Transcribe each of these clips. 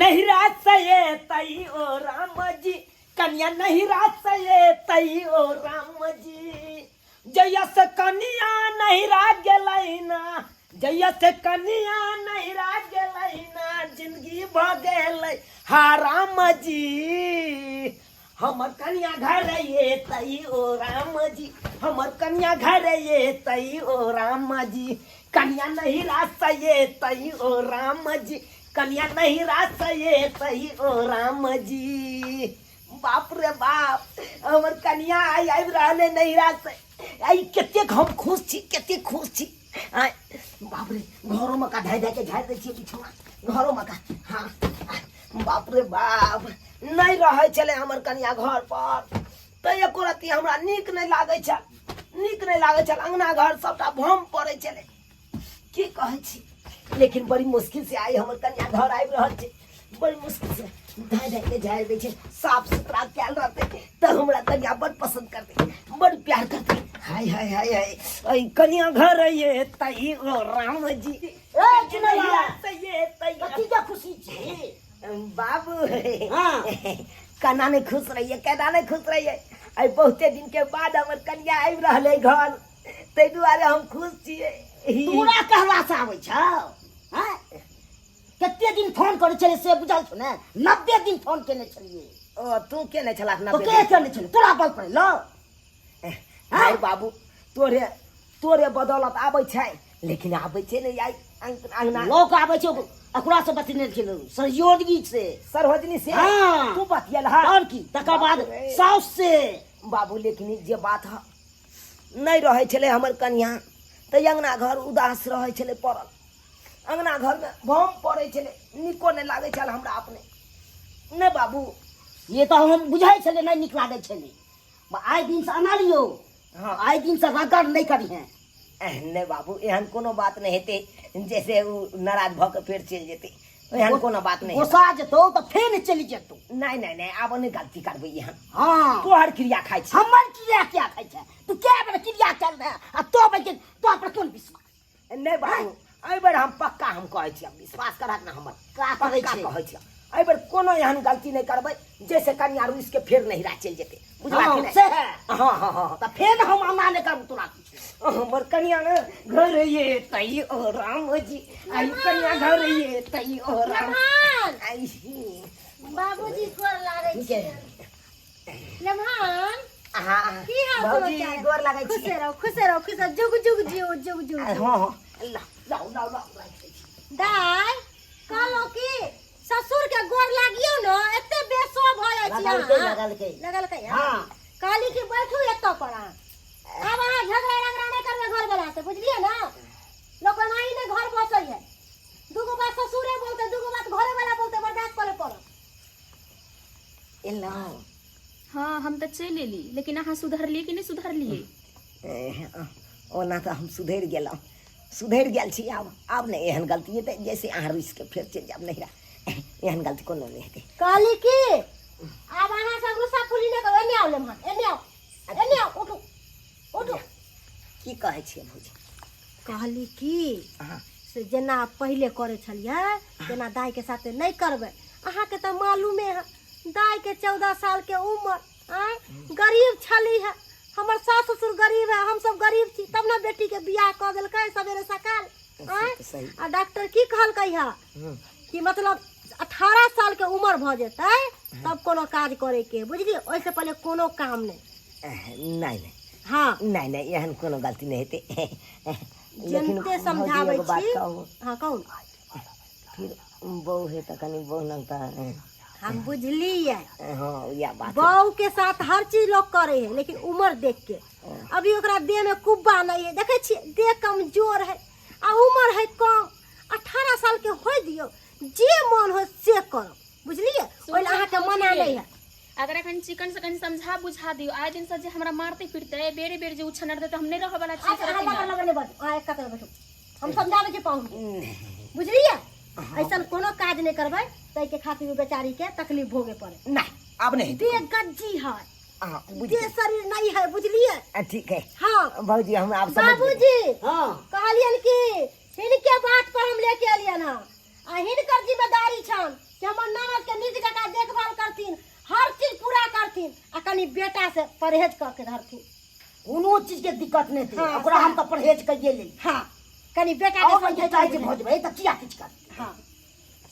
नहिरा से एतै ओ राम जी, कनिया नहिरा से एतै ओ राम जी। जहिया से कनिया नहिरा गेलै ना, जहिया से कनिया नहिरा गेलै ना, जिंदगी भऽ गेलै हा राम जी। हमर कनिया घर एतै ओ राम जी, हमर कनिया घर एतै ओ राम जी। कनिया नहिरा से एतै ओ राम जी, कनिया नहिरा से एतै ओ राम जी। बाप रे बाप, हमर कनिया आइ आबि रहल है नहिरा से। आइ कतेक हम खुश छी, कतेक खुश छी। आइ बाप रे, घरो में का धाय धाय के झाड़ि दै छियै बिछौना, घरो में का। हाँ बाप रे बाप, नहि रहै छलै हमर कनिया घर पर तऽ एको रत्ती हमरा नीक नहि लागै छल, नीक नहि लागै छल। अङ्गना घर सबटा भम पड़ै छलै, की कहै छी। लेकिन बड़ी मुश्किल से आइ हमर कनिया घर आबि रहल छै, बड़ी मुश्किल से धाय धाय के झाड़ि दै छै। साफ सुथरा कयल रहतै तऽ हमरा कनिया बड़ पसंद करतै, बड़ प्यार करतै। हाय हाय हाय हाय, ऐ कनिया घर एतै ओ राम जी। ए चुनैया, कथी के खुशी छी? बाबू हाँ। केना नहि खुश रहिए, केना नहि खुश रहिए। आइ बहुते दिन के बाद हमर कनिया आबि रहल है घर, ताहि दुआरे हम खुश छियै। तोरा कहला से आबै छौ? हाँ? कते दिन फोन करै छलै से बुझल छौ ने? 90 दिन फोन केने छलियै। ओ तू केने छलक? तो 90 के दिन? केने छलै? तोरा बल पड़लो। हाय बाबू, तोरे तोरे बदौलत आबै छै, लेकिन आबै छै ने आइ अंगना। लोक आबै छै ओकरा से बतिने छलै, सहयोगी से। सरोजनी से? हाँ। तू बतियल? हा। और की, तकर बाद बाप रे। साउस से। बाबू, लेकिन ई जे बात ह, नहि रहै छलै हमर कनिया तऽ अंगना घर उदास रहै छलै पड़ल, अंगना घरमे भम पड़ै छलै, नीको नहि लागै छल हमरा अपने नहि बाबू। ये तऽ हम बुझै छलै नहि नीक लागै छलै। आइ दिन से अना लियौ। हाँ। आइ दिन से रगड़ नहि करिहें। नहि बाबू, एहन कोनो बात नहि हेतै जैसे ओ नाराज भऽ के फेर चलि जेतै, एहन कोनो बात नहि हेतै। गोसा जेतौ तऽ फेर चलि जेतौ। नहि नहि नहि, आब नहि गलती करबै एहन। हाँ। तोहर क्रिया खाइ छी। हमर क्रिया क्या खाइ छै? तू कए बेर क्रिया चल रहे आ तो बेर तो पर कोन विश्वास? नहि बाबू, एहि बेर हम पक्का हम कहै छी, विश्वास करहक ने हमर। का करै पक्का छै? कहै छी, एहि बेर कोनो एहन गलती नहि करबै जैसे कनिया रुसि के फेर नहिरा चलि जेतै, बुझला कि हाँ, नहि? से है। हाँ हाँ हाँ। तऽ फेर हम अना नहि करब तोरा किछु। हमर कनिया ने घर ये तई ओ राम जी, आई कनिया घर ये तई ओ राम। लम्हान। आई बाबूजी गोर लागै ठीक छी। है। लम्हान। हाँ। की हाल भौजी, समाचार? गोर लागै छी। खुशे रहो, खुशे रहो, खुशे रहो। जुग जुग जियो, जुग जुग जियो। हाँ हाँ, लाउ लाउ लाउ लाउ, राखि दै छी। दाय, कहलहुँ कि ससुर के गोर लागियो ने, एते बेसो भऽ जाइ छी लगलकै, अहाँ। लगलकै। लगलकै, हाँ। हाँ। कहली कि बैठू एतऽ पर अहाँ। आब अहाँ झगड़ा रगड़ा नहि करबै घर वाला से, बुझलियै ने? लोक एनाही नहि घर बसै है। दूगो बात ससुरे बोलते, दूगो बात घरे वाला बोलते, बर्दाश्त करे पड़त। एलहुँ? हाँ, हम तऽ चलि एली, लेकिन अहाँ सुधरलियै कि नहि सुधरलियै? ओना तऽ हम सुधरि गेलहुँ, सुधरि गेल छी। आब आब नहि एहन गलती हेतै जैसे अहाँ रुसि के फेर चलि जायब नहिरा, एहन गलती कोनो नहि हेतै। कहली कि आब अहाँ सब रुसा फुली नहि करू। एने आउ लेमहन, एने आउ, एने आउ, उठू उठू। की कहै छियै भौजी? कहली कि हाँ। से जेना पहिले करै छलियै तेना दाइके साथे नहि करबै। अहाँके तऽ मालूमे है दाइके 14 सालके उम्र आँय, गरीब छली है, हमर सास ससुर गरीब है, हमसब गरीब छी, तब ने बेटीके बियाह कऽ देलकै सवेरे सकाल आँय। से तऽ सही। आ डॉक्टर की कहलकै है कि मतलब 18 सालके उम्र भऽ जेतै तब कोनो काज करैके, बुझलियै? ओहिसँ पहिले कोनो काम नहि। नहि नहि। हाँ। नहि नहि, एहन कोनो गलती नहि हेतै। लेकिन जनते भौजी, समझाबै एगो बात छी। कहू? हाँ, कहू। फिर बहू है तऽ कनि बहू लग तऽ हम बुझलियै। हाँ, इएह बात। बहू के साथ हर चीज लोग करे है, लेकिन उम्र देख के। अभी ओकरा देह में कुब्बा नहीं है, देखे छियै देह कमजोर है आ उम्र है कम। 18 साल के हो दियौ, जे मन हो से करब, बुझलियै? ओहि लए अहाँके मना नहीं है। अगर अखन चिकन से कनि समझा बुझा दियौ, आइ दिन से जे हमरा मारते पीटते, बेरे बेर जे उछनर देते, हम नहि रहऽ वाला छी। अच्छा, अहाँ लगर लगर नहि बाजू, अहाँ एक कतऽ बैठू, हम समझाबै छी पाहुन के, बुझलियै? ऐसन कोनो काज नहि करबै ताहिके खातिर बेचारी के तकलीफ भोगे पड़े। नहीं, आब नहीं हेतै। देह गज्जी है। हाँ, बुझ देह गेली। शरीर नहीं है, बुझलियै? ठीक है। हाँ। भौजी, हम आब समझ गेली। बाबूजी। हाँ। कहलियन कि हिनके बाट पर हम लेके एलियन हँ आ हिनकर जिम्मेदारी छन। कि हमर ननद के नीक जकाँ देखभाल करथिन, हर चीज पूरा करथिन आ कनि बेटा से परहेज कऽ के धरथिन। कोनो चीज के दिक्कत नहीं थी। हाँ, ओकरा हम तऽ परहेज करिए ले। हाँ, कनि बेटा के और समझै टाइट भऽ जेबै तऽ किया किछु कर। हाँ,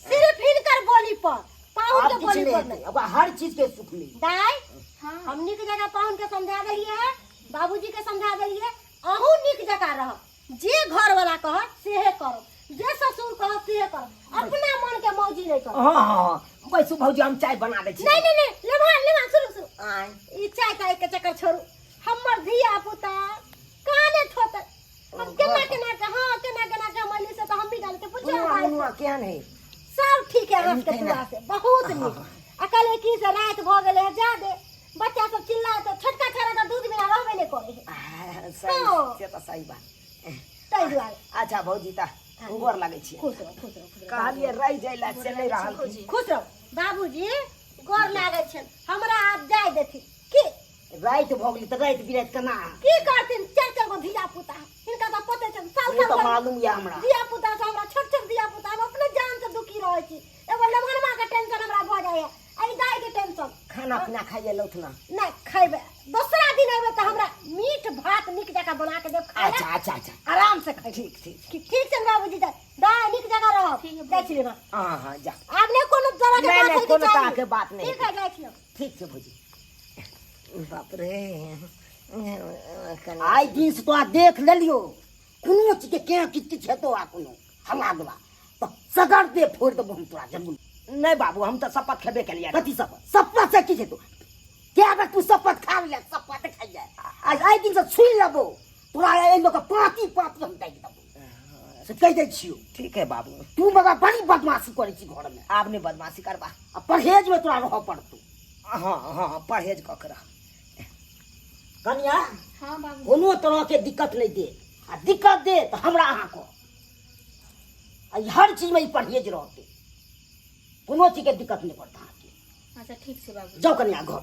सिर्फ हिनकर बोली पर, पाहुन आब के किछु बोली नहि पर हेतै, नहीं। ओकरा हर चीज के सुख मिली। दाई, हाँ। हम नीक जगह पाहुन के समझा देलियै है, बाबूजी के समझा देलियै, अहूँ नीक जगह रहब, जे घर वाला कहत सेहे करब, जे ससुर कहत सेहे करब, अपना मन के मौजी नहीं करब। हाँ हाँ हाँ, बैसू भौजी, हम चाय बना दै छी। नहीं नहीं नहीं, लेबा लेबा, शुरू शुरू। आय। ई चाय ताय के चक्कर छोड़ू, हमर धिया पुता काने थोते हम केना केना के, हाँ केना केना के हम अइली से तऽ हम भी जानते पूछो। मुनुआ भाई। मुनुआ केहन है? सब ठीक है अहाँ नीक के है ना? दुआ से बहुत नीक। आ कहले की से राति भऽ गेलै है जादे, बच्चा सब चिल्लात, छोटका छोरा तऽ दूध बिना रहबे नहि करै है। सही। हाँ। से तऽ सही बात। ताहि दुआरे। अच्छा भौजी, तऽ गोर लागै छियै। खुश रहो, खुश रहो, खुश रहो। कहलियै रहि जाइ लए, से नहि रहल। खुश रहो बाबूजी, गोर लागै छनि, हमरा आब जाय देथिन की? राति भऽ गेलै तऽ राति बिराति केना की करथिन? चारि चारि गो धिया पुता हिनका तऽ पते छनि साल ओ साल तऽ भरि मालूम यऽ हमरा। धिया पुता से हमरा, छोट छोट धिया पुता, हम अपने जान से दुखी रहै छी। एगो लमहनमा के टेंशन हमरा भऽ जाइए आ ई दाई के टेंशन। खाना पीना खाइए लौथ ना? नहि खैबै, दोसरा दिन अयबै तऽ हमरा मीट भात नीक जकाँ बना के देब खाय। अच्छा अच्छा अच्छा। आराम से खैबै। ठीक ठीक। ठीक ठीक छै बाबूजी, जाय दाई, नीक जगह रहब। ठीक है। जाइ छी रे। हाँ हाँ, जा। आब नहि कोनो तरह के नहि, बात नहि, होइके कोनो चाही। तरह के बात नहि। ठीक है, जाइ छी हम। ठीक छै भौजी। बाप रे, कनि आइ दिन से तोरा देख लेलियो, कोनो चीज के केँ किछु किछु हेतौ आ कोनो हल्ला गुल्ला तऽ सगर दे फोड़ि देबो हम तोरा जरूर। नहि बाबू, हम तऽ शपथ खेबे केलियै। कथी शपथ? शपथ से की हेतौ? कए बेर तू शपथ खा लेले? शपथ खाइए आइ, आइ दिन से छुइ लेबो तोरा, एहि लोक पाँती पाँती हम दागि देबो से कहि दै छियौ। ठीक है बाबू। तू मगर बड़ी बदमाशी करै छी घरमे। आब नहि बदमाशी करबा। आ परहेजमे तोरा रहऽ पड़तौ। हाँ हाँ, परहेज कऽ के रह। कनिया। हाँ बाबू। कोनो तरहके दिक्कत नहि दे, आ दिक्कत दे तऽ हमरा अहाँ कह। आ ई हर चीजमे ई परहेज रहतै, कोनो चीजके दिक्कत नहि पड़तै अहाँके। अच्छा ठीक छै बाबू। जाउ कनिया घर।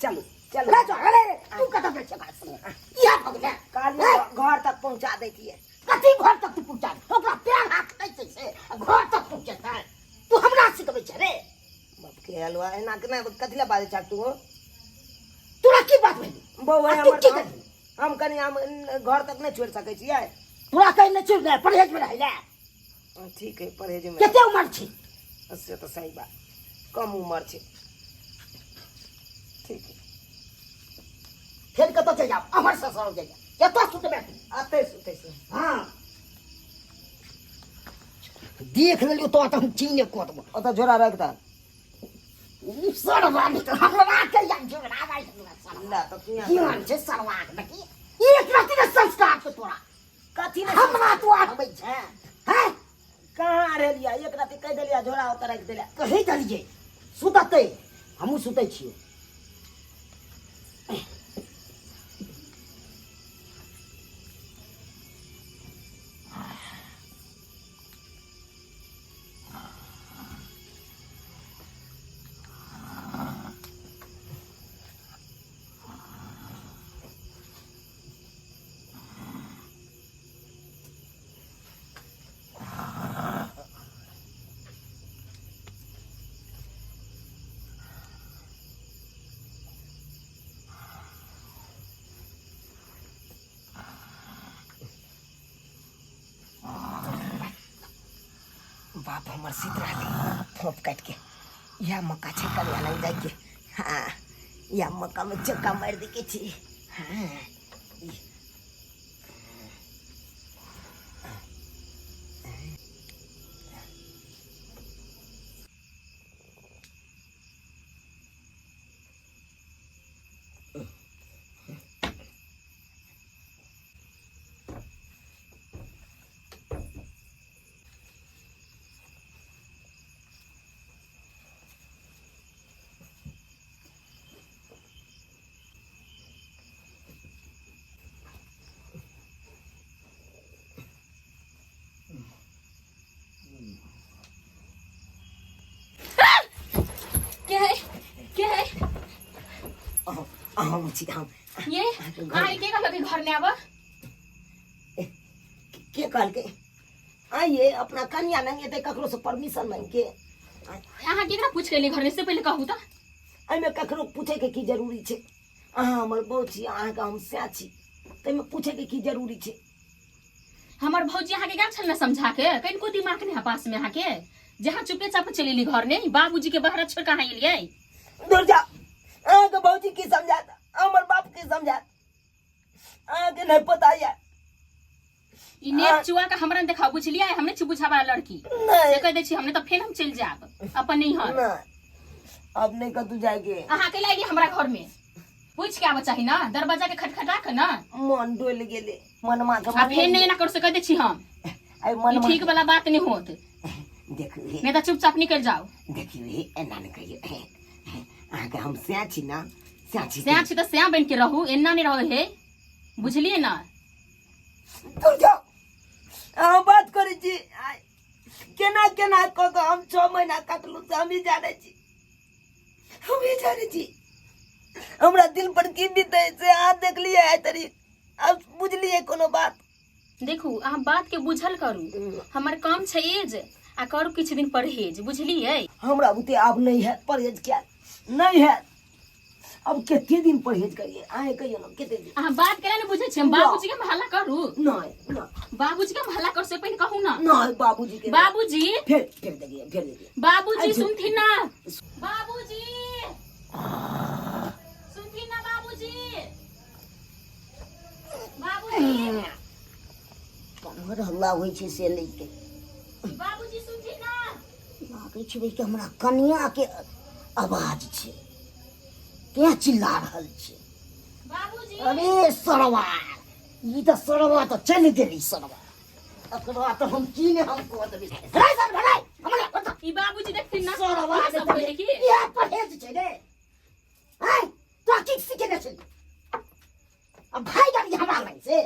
चलू चलू। ले जाउ। अरे तू कतऽ जाइ छै ओकरा संगे? इएह भऽ गेलै। कहलियै घर तक पहुँचा दैतियै। कथी घर तक तू पहुँचा दे? ओकरा पैर हाथ नहि छै से आ घर तक पहुँचेतै? तू हमरा सिखबै छै रे? बाप के हलवा, एना केना कथी लए बाजै छह तू? तोरा की बात भेलै? बौआ, आ तू हमर की तऽ करबही? हम कनि हम घर तक नहि छोड़ि सकै छियै। तोरा कहीं नहि छोड़ि दे, परहेजमे रहै लए। ठीक है, परहेजमे। कते उमर छै? से तऽ सही बात, कम उमर छै। ठीक है। फेर कतऽ चलि जाउ? अमर ससुराल जाइ जा, कतऽ सुतबै तू? अतै सुतै छै। हाँ, देख लेलियौ तो तऽ हम चीने कऽ देबो। ओतऽ झोरा राखि दह। ई सरवा नहि तऽ हमरा के या झोरा राखि देबो सरवा। ला तऽ तू यहाँ केहन छै सरवा के देखी, एक रति ने संस्कार छै तोरा। कथी ने हमरा तू आठबै छै हैं? कहाँ रहलियै? एक राति कहि देलियै झोरा ओतऽ राखि देलियै। कहि देलियै सुततै, हमहूँ सुतै छियै। बाप हमर सीत रहलै फोप काटि के। इएह मक्का छै कनिया लग जाइके। हाँ, इएह मक्कामे चक्का मारि दैके छै। हाँ, ई के है, के है? हम छी, हम। ये अहाँ के कहलक घर में आबऽ? के कहलकै? आइए, अपना कनिया नंगे एतै ककरो से परमिशन मांगि के? अहाँ केकरा पूछ के एलियै घर में से पहिले कहू तऽ। एहिमे ककरो पूछैके की जरूरी छै? अहाँ हमर बहू छी, अहाँके हम सएह छी, ताहिमे पूछैके की जरूरी छै? हमर भौजी अहाँके गेल छल ने समझा के, कनिको दिमाग नहि है पास में अहाँके, जहाँ चुपे चाप चलि एली घर ने, बाबूजी के बहरा छोड़ के अहाँ एलियै। दूर जा, अहाँके भौजी की समझात, हमर बाप की समझात, अहाँके नहि पता यऽ। ई नेप चुआ के हमरा ने देखाओ, बुझलियै? हम नहि छी बुझावा लड़की। नहीं। से कह दै छी हमने, तऽ फेर हम चलि जायब अपन नैहर। नहीं, अब नहीं कतू जाएके। अहाँ के एलियै हमरा घर में पूछ के आबऽ चाही ना, दरवाजा के खटखटा के ना। मन डोल गेले मनमा के। आ फेर नहि एना कर से कह दै छी हम। आई ई मनमा ठीक वाला बात नहीं होत। देखियौ हे, नहीं तऽ चुपचाप निकल जाओ। देखियौ हे, एना नहि कहियौ। अहाँके हम सएह छी ना, सएह छी। सैं छी तऽ सैं बनि के रहू, एना नहि रहू हे, बुझलियै ना? दूर जाओ, अहाँ बात करै छी। आइ केना केना कऽ कऽ हम 6 महीना कटलहुँ से हमही जानै छी, हमही जानै छी। हमरा दिल पर की बीतै से अहाँ देखलियै आइ तरी, आब बुझलियै कोनो बात? देखू, अहाँ बात के बुझल करू, हमर कम छै एज, आ करू किछु दिन परहेज, बुझलियै? हमरा बुते आब नहि हैत परहेज, कयल नहि हैत। अब कते दिन परहेज करिए, अहें कहियो ना कते दिन? अहाँ बात केना ने बुझै छी? हम बाबूजी के हम हल्ला करू? नहीं नहीं। बाबूजी के हम हल्ला कर से पहिने कहू ना। नहीं, बाबूजी के नहीं। बाबूजी। फिर देखिए, फिर देखिए। बाबूजी। अच्छा। सुनथिन ना बाबूजी, सुनथिन ना बाबूजी, बाबूजी। कमर हल्ला होइ छै से नहि के। बाबूजी सुनथिन ना। लागै छै कि हमरा कनिया के आवाज छै, तें चिल्ला रहल छै। बाबूजी। अरे सरवा, ई तऽ सरवा तऽ चलि गेली सरवा, एकरा तऽ हम की ने हम कऽ देबै। रे सर भराइ हमरा पता। ई बाबूजी देखथिन ना। सरवा। ई सब होइ है की? इएह परहेज छै रे। आँय, तोरा की सिखेने छली? अब भाई गाड़ी हमरा लग से।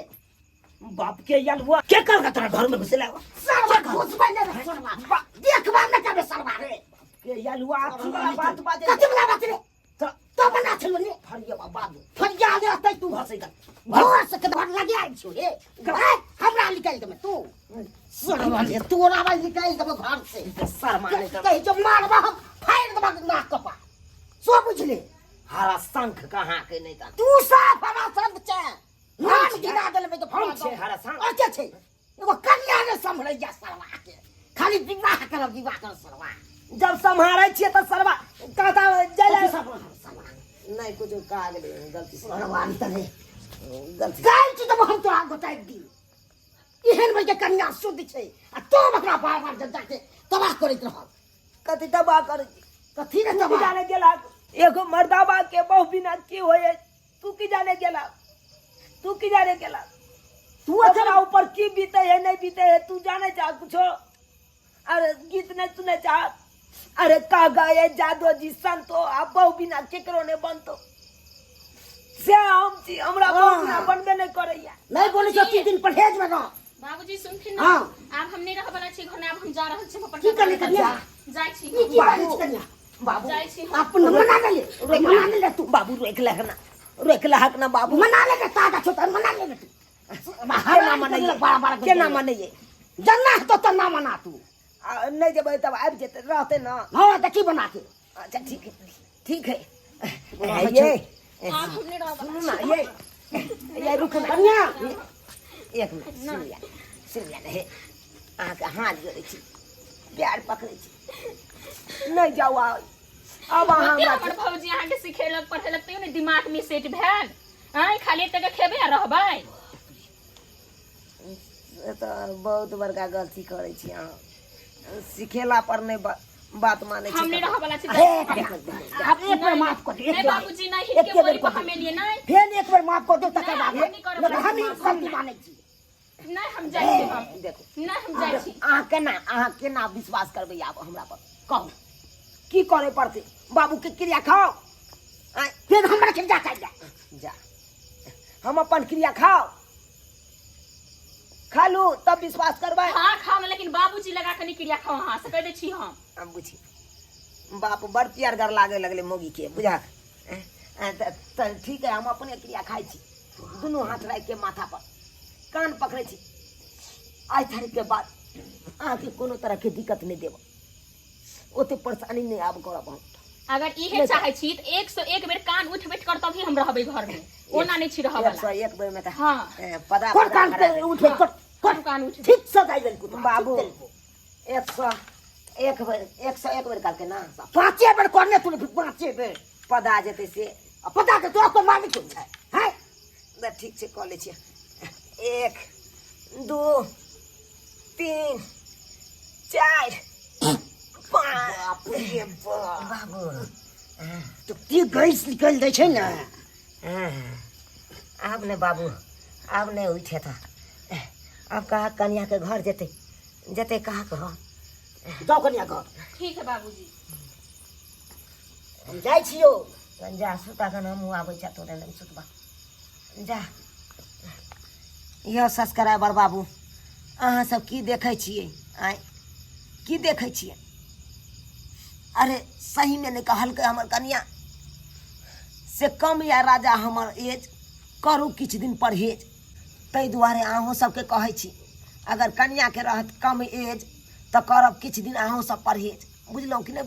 बाप के यल हुआ के कर के तोरा घर में घुसेला? सरवा घुसबै ने रे सरवा, देखबा ने करबे सरवा रे। के यल हुआ अथी वाला बात बाजे। कथी वाला बात रे? तो बना छलो ने फरिया बाबू। फरिया ले अतै तू घसै कर। घर से के घर लगे आयल छो रे। आँय, हमरा निकालि देबै तू सरवा रे, तोरा भाई निकालि देबै घर से। शर्मा नहीं कर। कहि जो मारबा हम फाड़ि देबा नाक कपा सो, बुझले? हरा शंख कहाँ के नहीं ता। तू साफ हरा शंख छै, नाक गिरा देलबै तऽ हम छै हरा शंख। और के छै? एगो कन्या ने सम्हरैया सरवा के, खाली विवाह करब विवाह करब सरवा। जब सम्हारै छियै तऽ सरवा कहता जाय कथी सरवा? नहीं कुछ कहा गेलै गलती से। सरवा तने गलती। गाय छी तऽ हम तोरा गोटाइ दी। एहन भाई के कन्या शुद्ध छै आ तो ओकरा बार बार जनता के तबाह करैत रहल। कथी तबाह करै छी? कथी ने तू की तबाह जाने गेला एगो मर्दाबा के बहु बिना की होय? तू की जाने गेला, तू की जाने गेला? तू ओकरा ऊपर की बीते है नहीं बीते है तू जाने चाह कुछो? अरे गीत नहीं सुने चाह? अरे का गए जादो जी संतो, आ बहु बिना केकरो ने बनतो, से हम छी, हमरा बहु बिना बनबे नहीं करैया। नहीं बोले छौ 3 दिन परहेज में रह। बाबूजी सुनथिन ना। हाँ। आब हम नहीं रहऽ वाला छी घर में, आब हम जा रहल छी हम अपन की करली कन्या? जाइ छी। ई की बाजै छी कन्या? बाबू। जाइ छी हम। अपन मना ले, मना ले तू। बाबू रोक लहक ना, रोक लहक ना बाबू। मना ले रे, ताजा छौ तऽ मना ले रे तू। केना मनैये? बारह बारह? केना मनैये? जन्ना हेतौ तऽ ना मना तू। आ, नहीं जेबै तब आबि जेतै, रहतै ना। हाँ, देखी बना के। अच्छा ठीक है, ठीक है। रहै ये आब हम नहीं रहऽ सुनू ना, ये रुक ना। कन्या। एक मिनट सुन लिया, सुन लिया। हे, अहाँके हाथ जोड़ै छी, प्यार पकड़ै छी, नहि जाउ आब, अब अहाँ ओते हमरा हमर भौजी अहाँके सिखेलक पढ़ेलक तैयो ने दिमाग में सेट भेल? आँय, खाली एते के खेबै आ रहबै? से तऽ बहुत बड़का गलती करै छी अहाँ, सिखेला पर नहि बात मानै हम छी। नहीं रहऽ वाला छी। हे कन्या, आब एक बेर माफ कर दे, एक नहीं बेर। बाबूजी नहीं, एके हिनके बेर बोली पर कर दे। हम एलियै नहीं। फेर एक बेर माफ कर दे, तकर बाद नहीं, हम नहीं करब। नहीं, हम ई गलती मानै छी। नहीं, हम जाइ छी हम। देखू। नहीं, हम जाइ छी। अहाँ केना, अहाँ केना विश्वास करबै आब हमरा पर? कहू की करे पड़तै? बाबू के क्रिया खाओ। आँय, फेर हमरा के जा जा। जा, हम अपन क्रिया खाओ, खा लू तब विश्वास करबै। हाँ खाओ ना, लेकिन बाबूजी लगा के नहीं क्रिया खाओ अहाँ से कह दै छी हम। हम बुझी बाप बड़ प्यारगर लागे लगले मौगी के बुझा। तऽ ठीक है, हम अपने क्रिया खाइ छी, दुनू हाथ राखि के माथा पर, कान पकड़ै छी, आइ तारीख के बाद अहाँके कोनो तरहके दिक्कत नहि देब। ओते परेशानी नहि आब करब हम। अगर इहे चाहे छी तऽ 101 बेर कान उठ बैठ कर तभी हम रहबै घर में, ओना नहि छी रहऽ एक वाला। सौ एक बेर में तऽ हाँ। पदा कोन पदा कान करा पे देब। उठे कर कोन कान उठ ठीक से दाइ देलको तोरा, बाबू। ठीक देलको। 101 बेर, 101 बेर कहलकै ना। पाँचे बेर करने तू, पाँचे बेर पदा जेतै से। आ पता के तोरा कोन मालिक क्यों छै हैं? तऽ ठीक छै, कऽ लै छियै। 1 2 3 4 5। बाप रे बाप। बाबू। तो की गैस निकलि दै छै ने। आब ने बाबू, आब नहि उठे तऽ आब कहा कनियाके घर जेतै, जेतै कहा कह। जाओ कनिया घर। ठीक है बाबूजी। हम जाइ छियौ। जा सुता कन, हमहूँ आबै छ तोरे लग सुतबा जा। यौ सब्सक्राइबर बाबू, अहाँ सब की देखै छियै? आँय, की देखै छियै? अरे सहीमे नहि कहलकै हमर कनिया से कम या राजा हमर एज, करू किछु दिन परहेज। ताहि दुआरे अहूँ सबके कहै छी, अगर कनियाके रहत कम एज तऽ करब किछु दिन अहूँ सब परहेज। बुझलहुँ कि नहि?